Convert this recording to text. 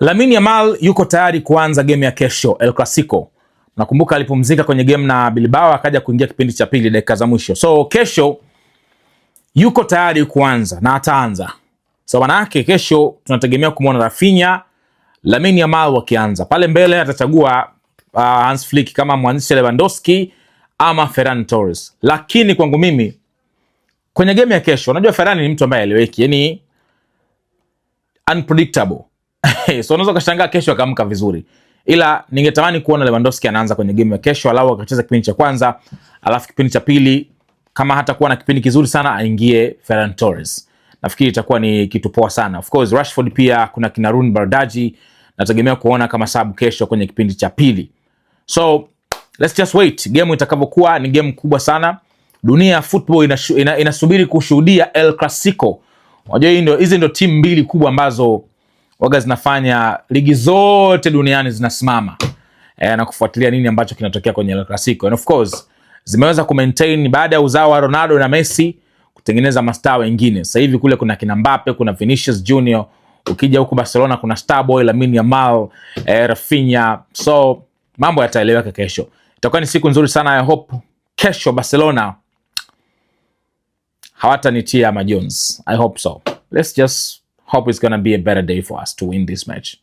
Lamine Yamal yuko tayari kuanza game ya kesho El Clasico. Nakumbuka alipumzika kwenye game na Bilbao akaja kuingia kipindi cha pili dakika za mwisho. So kesho yuko tayari kuanza na ataanza. So maana yake kesho tunategemea kumwona Raphinha, Lamine Yamal wakianza. Pale mbele atachagua Hans Flick kama mwanzisha Lewandowski ama Ferran Torres. Lakini kwangu mimi kwenye game ya kesho, unajua Ferran ni mtu ambaye haeleweki, yani unpredictable. So unaweza ukashangaa kesho akaamka vizuri, ila ningetamani kuona Lewandowski anaanza kwenye game ya kesho, alau akacheza kipindi cha kwanza, alafu kipindi cha pili kama hatakuwa na kipindi kizuri sana aingie Ferran Torres. Nafikiri itakuwa ni kitu poa sana. Of course Rashford pia kuna kina Roony Bardghji nategemea kuona kama sub kesho kwenye kipindi cha pili. So let's just wait game itakavyokuwa. Ni game kubwa sana. Dunia ya football inasubiri kushuhudia El Clasico. Unajua hizi ndio timu mbili kubwa ambazo waga zinafanya ligi zote duniani zinasimama na kufuatilia nini ambacho kinatokea kwenye El Clasico. And of course zimeweza kumaintain baada ya uzao wa Ronaldo na Messi kutengeneza mastaa wengine. Sasa hivi kule kuna kina Mbappe, kuna Vinicius Junior, ukija huku Barcelona kuna Starboy Lamine Yamal, Raphinha. So mambo yataeleweka kesho. Itakuwa ni siku nzuri sana. I hope kesho Barcelona hawatanitia majonzi. I hope so. Let's just hope it's gonna be a better day for us to win this match.